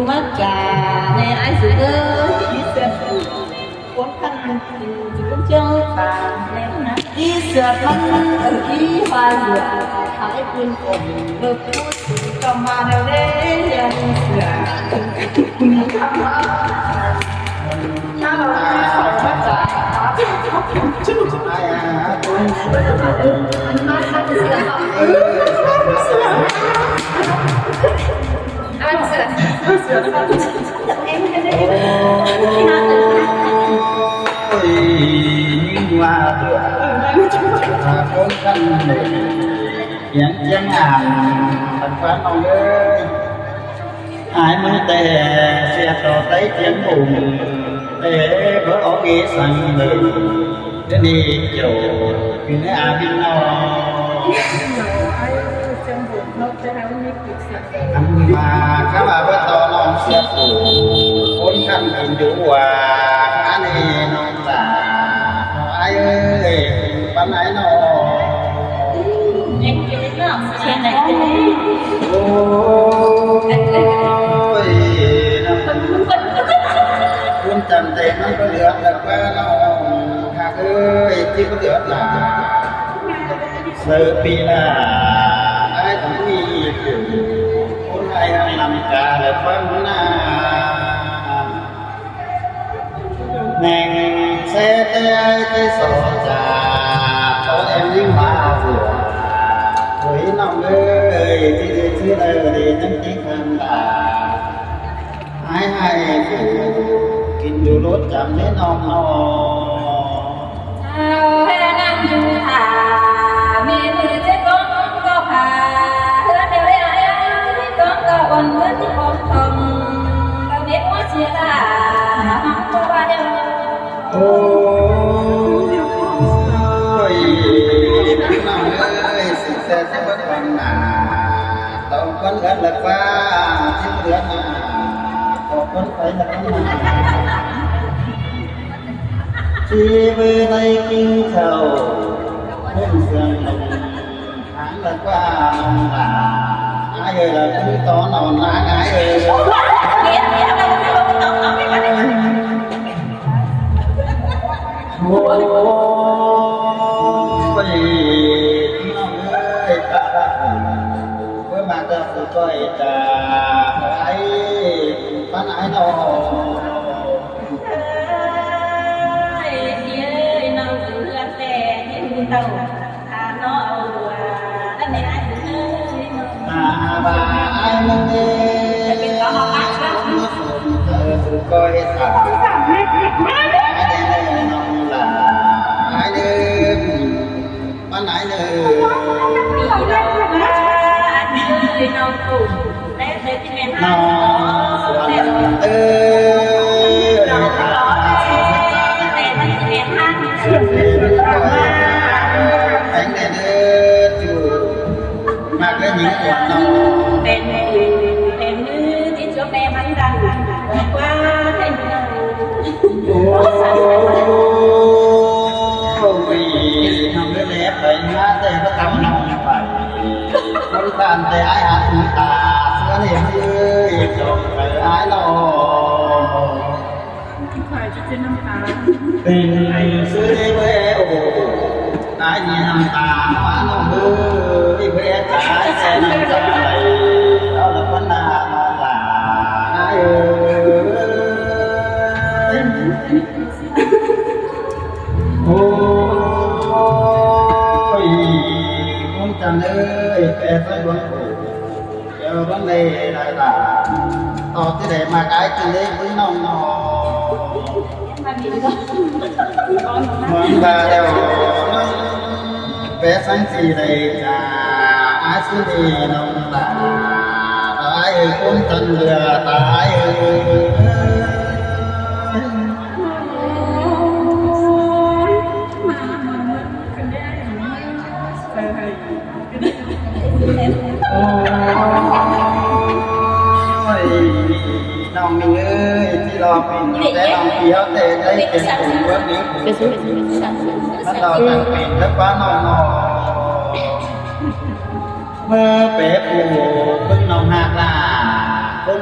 ມາຈາແນ່ອ້າຍສຸດເອີຍ ອີເສືອດ ຄົນຄັນມັນກິນຈະເປັນຈັ່ງຕາຍແນ່ນະ ອີເສືອດມັນເອີຍ ອີວ່າເຫຼືອ ໃຫ້ເພິ່ນອົມເລີກ ກໍມາແນວເດ້ ຢ່າເສືອດ ໂອ້ຍ ຍິງວ່າຕົວະ ຖ້າຄົນຄັນເປັນ ພຽງຈຽງອ່ານ ບັດຟ້ານ້ອງເອີຍ ອາຍມັນແຕ່ເສຍຕໍ່ໄຕຈຽງບຸງ ແຕ່ບໍ່ອອກເອສັງເລີຍ ດຽວນີ້ເຈົ້າຢູ່ໃນອາວິນນອກ ອັນວ່າຄຳວ່າບໍ່ຕໍ່ນ້ອງເສຍຜູ້ ຄົນຄັນກິນຢູ່ວ່າ ອັນນີ້ນ້ອງ ລາ ອ້າຍເອີຍ ປານໃດນໍ ໂອ້ຍ ບຸນຈັນແຕ່ມັນກໍເຫຼືອແຕ່ວ່ານ້ອງ ຫາກເອີຍ ທີ່ບໍ່ເຫຼືອຫຼາຍ ເສີປີໜ້າ ອ້າຍຕ້ອງມີຜູ້ ຄົນອ້າຍນຳກາ ແລະ ຟັງໜ້າ ແໜ່ງແຊແຕ່ອ້າຍທີ່ສອງຈາກ ຕອນແອມຍິງມາເທື່ອ ໂອ້ຍ ນ້ອງເອີຍ ທີ່ໄດ້ຊື່ເລີຍ ຍັງຕິຄັນດາ ໃຫ້ໃຫ້ຜູ້ ກິນຢູ່ລົດຈຳເດ້ນ້ອງເນາະ ເຈົ້າແລະນາງຢູ່ທ່າ ແມ່ນເອີຍ ເຈັບກອງກໍພາ ເຮືອນດຽວແລ້ວ ກອງກໍອ່ອນເງິນກອງທອງ ກໍເມັດຫົວເສຍລາ ເຮົາກໍວ່າແລ້ວ ໂອ້ຍ ນ້ອງເອີຍ ຊິແຕ່ຈະເບິ່ງບັງໜ້າ ຕ້ອງຄົນເຮືອນລະຟ້າ ຊິເຫຼືອໜ້າ ຂອບຄົນໄປລະໜ້າ ທີ່ເວີໄດ້ກິນເຂົ້າ ເລື່ອງເຊື່ອງ ທາງລະກວ່ານ້ອງຫຼ້າ ອ້າຍເອີຍ ລະຄືຕອນນອນນາງອ້າຍເອີຍ ໂອ້ຍ ນ້ອງເອີຍ ເມື່ອມາກໍຄືກ້ອຍຈາກໄປປານອ້າຍນ້ອງ ເອີຍ ເອີຍ ນ້ອງເອີຍ ເຮືອນແຕ່ເຫັນເຕົາ ຖ້ານ້ອງເອົາຕົວ ອັນນີ້ອ້າຍເອີຍ ຖ້າວ່າອ້າຍມັນເດ ຈະເປັນຕາມາປັດຊະ ເອີຍ ຄືກໍເຮັດຕາມ ອ້າຍເດີນ້ອງຫຼ້າ ອ້າຍເດີ ປານໃດເດີ ນ້ອງ ເອີຍ ແຕ່ມັນຊິແມ່ນທາງ ແປງແດ່ເດີ ມາກແລ້ວຍິງກວ່ານ້ອງ ແປງ ແປງມືທີ່ຈວບແມ່ມັນດັງກວ່າແທ້ ໂອ້ຍ ທຳເລີຍແລະໄປມາແຕ່ບໍ່ຕຳນ້ອງໄປ ຄົນທ່ານແຕ່ອ້າຍອາດຕາ ເຊື່ອນີ້ເອີຍ ຈອງໄປອ້າຍນ້ອງ ເປັນຊື່ເວໂອ ອ້າຍນີ້ນ້ຳຕາມານ້ອງເອີຍ ເວຈາຍແຕ່ນ້ຳຕາໄຫຼ ເອົາລະຄົນໜ້ານ້ອງຫຼ້າ ອ້າຍເອີຍ. ໂອ້ຍ ບຸນຈັນເອີຍ ແປໃສ່ເບິ່ງ ເຈົ້າວັນເລໄດ້ລະ ຕອບທີ່ໄດ້ມາກອາຍກິນເລຍເບິ່ງນ້ອງນ້ອງ ເມືອງວ່າແລ້ວ ແປສັງສີໄດ້ຈາ ອາຊີນີ້ນ້ອງຫຼ້າ ຕາຍຄົນຈັນເຫຼືອຕາຍເອີຍ. ໂອ້ຍ ນ້ອງມິງເອີຍ ທີ່ລໍເປັນແຕ່ນ້ອງປຽວ ແຕ່ໄດ້ເປັນຜູ້ເບິ່ງນີ້ ມັນລໍກັນເປັນແຕ່ປ້ານ້ອງນ້ອງ ເມື່ອແປຜູ້ເບິ່ງນ້ອງຫາກຫຼ້າ ຄົນ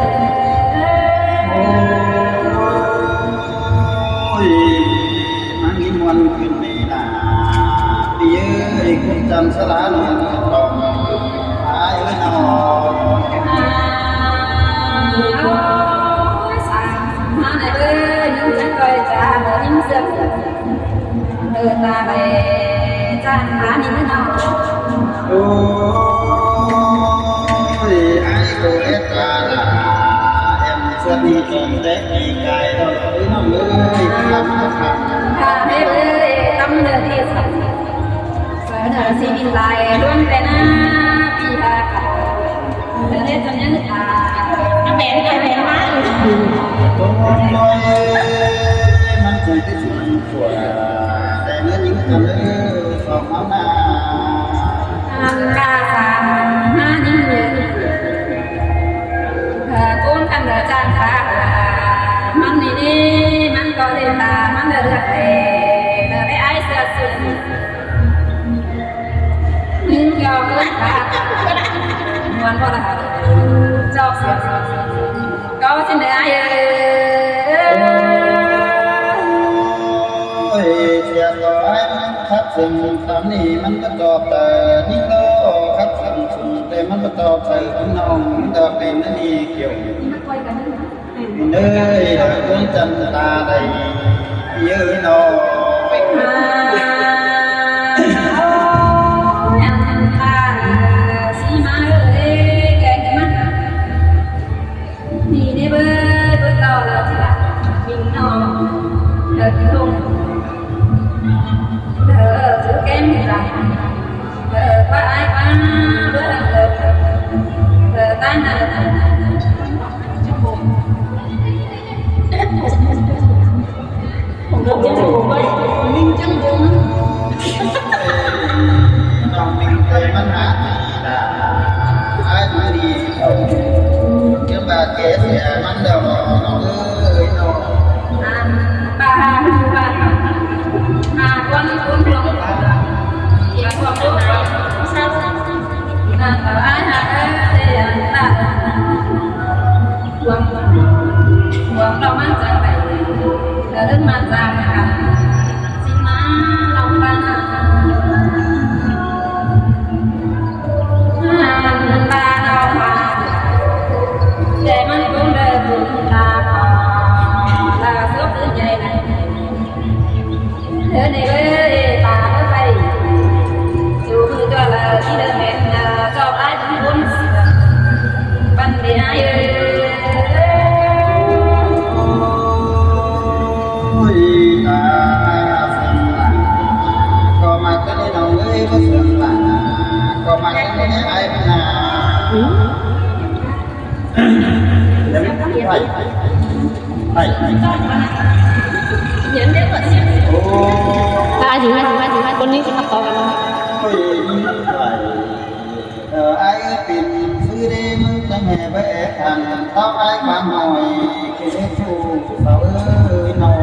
ໂອ້ຍ ມາມີມ່ວນຂຶ້ນນີ້ນາ ພີ່ເອີຍ ຄຸນຈັນສະຫຼານວນທອງ ອ້າຍເອີຍເນາະ. ໂອ້ຍ ສາມ ມາແດ່ເດີ ຍິງຈັກໜ້ອຍຈ້າ ຍິງເຊື່ອ ເອີ ຕາໄປຈ້າ ຕານີ້ເນາະ. ໂອ້ຍ ອ້າຍໂກເອດຕາລາ ແອມຊວນນີ້ຕົນແຕກປີກາຍດອກ ເອີຍນ້ອງເອີຍ ຄັກຄັກ ຂ້າເອີຍ ຕຳເນີທີ່ສັກ ເສີເນີຊີວິດຫຼາຍ ລ້ວນແຕ່ໜ້າປີພາກັນ ເດີເຮັດຈັນຍັງຕາ ແມ່ນແມ່ນມາ ໂອ້ຍ ມັນຄົງໄດ້ຊົນ ຂົວ ແຕ່ເມື່ອຍິງກັນເລີຍສອງເຮົານາ ອັນກາສາມຫາຍິງເລີຍ ເອີ ໂກນກັນເດີຈ້າງຕາ ມັນນີ້ນີ້ ມັນກໍເຫຼັ້ນຕາ ມັນເລືອດເລືອດແດງ ເອີ ໄດ້ອ້າຍເສື້ອສຸດ ໜຶ່ງ ສອງ ສາມ ມ່ວນບໍ່ລະ ຈອກສຽງ ກໍຊິເໜືອອ້າຍເອີຍ ໂອ້ຍ ເສຍຕໍ່ອ້າຍມັນຄັດເຊິ່ງ ຕອນນີ້ມັນກໍຕອບແຕ່ຍິງໂລຄັດເຊິ່ງ ແຕ່ມັນບໍ່ຕອບໃສ່ຄົນນ້ອງ ມັນກໍເປັນອັນນີ້ກ່ຽວ ເອີຍ ດາວດວງຈັນຕາໃດ ເອີຍນ້ອງ ເອີຍ ໂອ້ຍ ອັນຕາ ສີມາເອີຍ ແກງມາ ນີ້ເດ້ເບີດ ເບີດຕໍ່ແລ້ວຊິວ່າ ຍິງນ້ອງ ເອີ ກິນລົງ ເອີ ຖືແກງນີ້ລະ ເອີ ປາອ້າຍປາ ເບີດ ເອີ ເອີ ຕາຍນະ ຂອງເຮົາຍັງບໍ່ໄດ້ ຍິງຈັງບໍ່ ນ້ອງມິງແຕ່ ຫາດີດາ ອ້າຍມາດີເຂົ້າ ຈະບາດແກ່ເສຍມັນດອກນ້ອງເອີຍນ້ອງ. ອັນ ປາຫາ ຫາກວນ ກຸນ ຫຼວງ ກະພວກລູກ ນາງກະວ່າ ອ້າຍຫາກເອີຍ ອັນ ພວກ ພວກເຮົາມາຈາກໃດ ກະເດີນມາຈາກກັນ ຊິມາເລົ່າກັນ ຫາກເດີນມາເລົ່າກັນ ແຕ່ມັນຄົງເດີນຕາມ ລາສົບໃຫຍ່ ເດີນເດີນເດີນ ຕາມໄປ ສູ່ມືຕົວລະທີ່ເດີນແມ່ນ ຈອບອ້າຍບຸນບຸນ ບັນເດອ້າຍເອີຍ. ໂອ້ຍ ຕາເຊື່ອງຫຼານ ກໍມາແຕ່ນ້ອງເອີຍ ບໍ່ເຊື່ອງຫຼານ ກໍມາແຕ່ນ້ອງເອີຍ ອ້າຍນາ. ໄປ ໄປ ໄປ ໂອ້ ອາ ເອີ ອ້າຍເປັນຊື່ເດ ມຶງຈັ່ງແຫ່ແບກອັນ ເຕົ້າອ້າຍຄວາມຫ້ອຍ ຄືເຮັດຜູ້ສາວເອີຍນ້ອງ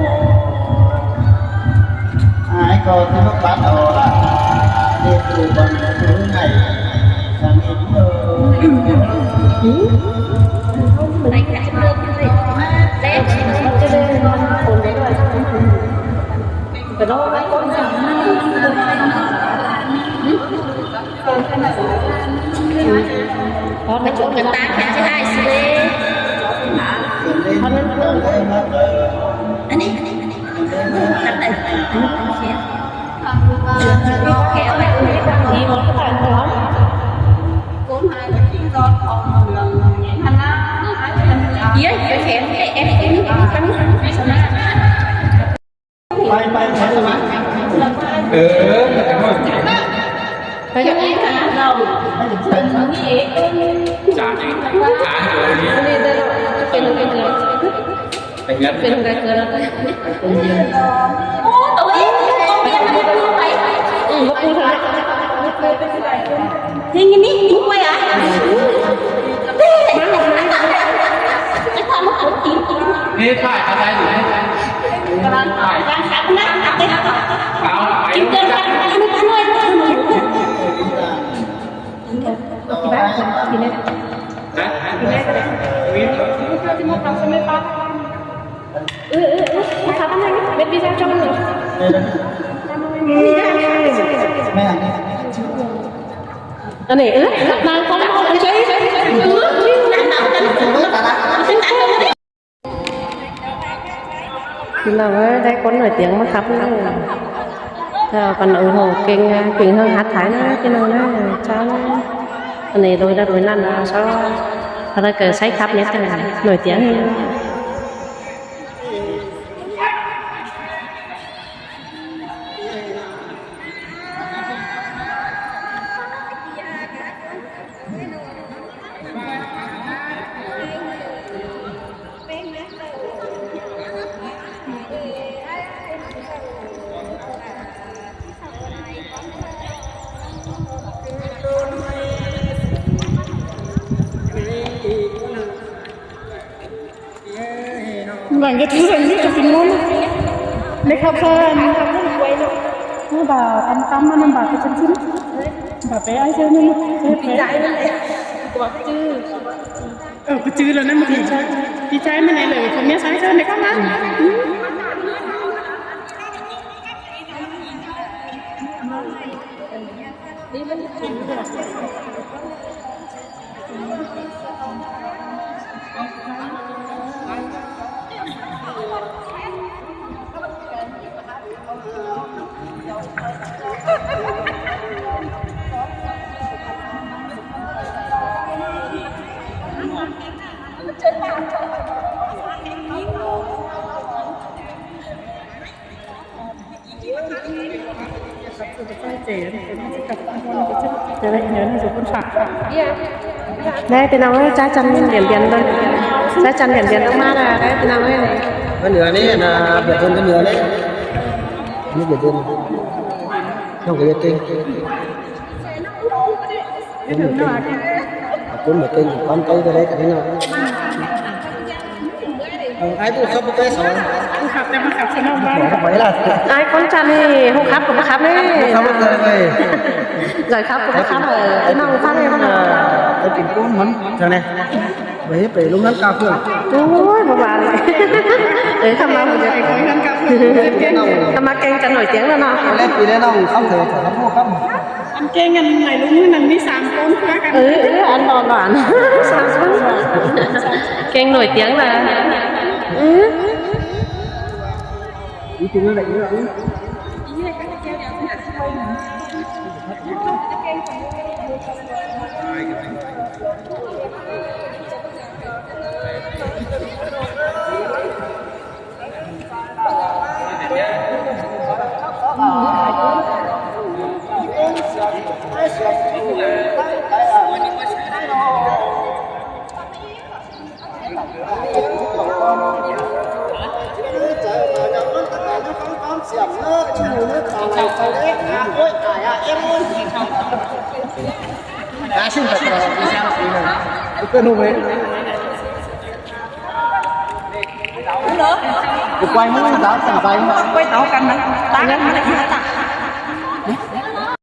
ອ້າຍກໍຖືວ່າປັດເອົາລະ ເຮັດຜູ້ບັງເອີຍໃຫ້ ອັນນີ້ ອັນນີ້ ອັນນີ້ ອັນນີ້ ໂອເຄ ໂອເຄ ໂອເຄ ໄປ ໄປ ໄປ ໄປ ເອີ ໄປທາງໂນ້ນ ໄປທາງນີ້ ຈາກນີ້ ທາງໂນ້ນນີ້ ເປັນ ເປັນ ເປັນ ເປັນ ເປັນ ໂອ້ ໂຕເອງ ອືມ ບໍ່ຮູ້ເທົ່າໃດ ເຮັດຫຍັງນີ້ ໄປອະ ເຮັດຫຍັງນີ້ ຖ່າຍອະໄລຢູ່ ກຳລັງຖ່າຍ ກຳລັງສັບນະ ເອົາໄປ ກິນເກີນໄປ ອັນນີ້ ອັນນີ້ ອັນນີ້ ຮະ? ອັນນີ້ ເອີ ນາງຄົນ ຄົນເຊີຍ ພີ່ນ້ອງເອີຍ ໄດ້ຄົນໜ້ອຍຕຽງມາຂັບນະ ເຈົ້າກັນ ໂອ້ໂຫ ເກັ່ງ ເກັ່ງ ເຮົາຫັດຖ່າຍນະ ພີ່ນ້ອງນະ ເຈົ້ານະ ອັນນີ້ໂດຍນັ້ນໂດຍນັ້ນນະ ເຈົ້າ ອັນນັ້ນກໍໃຊ້ຂັບເນັດ ໜ້ອຍຕຽງ. ບາງກະຈະສັ່ງນີ້ກະຊິງງ ເລຍຄັບເຊີນ ບາດຕຳຕຳມານຳບາດກະຊິນຊິນ ບາດໄປອ້າຍເຊີນນັ້ນ ເອີ ກະຈື່ ເອີ ກະຈື່ແລ້ວນັ້ນ ກະຈື່ ດີໃຈມັນເລີຍ ເຂົາເມຍຊາຍເຊີນເດ້ ເຂົ້າມາ. ໄດ້ພີ່ນ້ອງເອີຍ ຈາຈັນລຽນບຽນເບິ່ງ ຈາຈັນລຽນບຽນລົງມາລະ ໄດ້ພີ່ນ້ອງເອີຍ. ເໜືອນີ້ນະ ບຽດເດີນໄປເໜືອນີ້ ນີ້ບຽດເດີນ ນ້ອງກະເຮັດເອງ. ຄົນບໍ່ເກັ່ງ ຄົນບໍ່ເກັ່ງຄວາມໄກກໍໄດ້ກັນເນາະ. ເອົາ ອ້າຍຜູ້ຂັບບໍ່ໄດ້ສອນ ຜູ້ຂັບແຕ່ມາຂັບສະໜອງບ້ານ ໄປລະ. ອ້າຍຄົນຈັນນີ້ ຜູ້ຂັບກໍບໍ່ຂັບເດ້ ຜູ້ຂັບບໍ່ໄດ້ເວີຍ ຢາກຂັບກໍບໍ່ຂັບ. ເອີ ໄອ້ນ້ອງຟັງແດ່ ໄປເປັນຜູ້ມັນຈັ່ງໃດ ໄປ ໄປລົງເຮືອນກາເພື່ອນ. ໂອ້ຍ ບໍ່ວ່າເລີຍ ເອີ ຄຳວ່າ ໄປເຮືອນກາເພື່ອນ ຄຳວ່າເກັ່ງກັນໜ້ອຍຕຽງແລ້ວເນາະ. ແລະ ປີແລ້ວນ້ອງຄຳເຖີ ຄຳຜູ້ຄຳ ອັນເກັ່ງອັນໄໝລຸງນັ້ນມີສາມຄົນຄືກັນ. ເອີ ເອີ ອັນນອນຫວານ ສາມຄົນ ເກັ່ງໜ້ອຍຕຽງລະ. ເອີ ມີຕົວນັ້ນແຫຼະ. Hello. Quay mũi, tao cần quay mũi. Quay tao cần mà. Tao cần mà.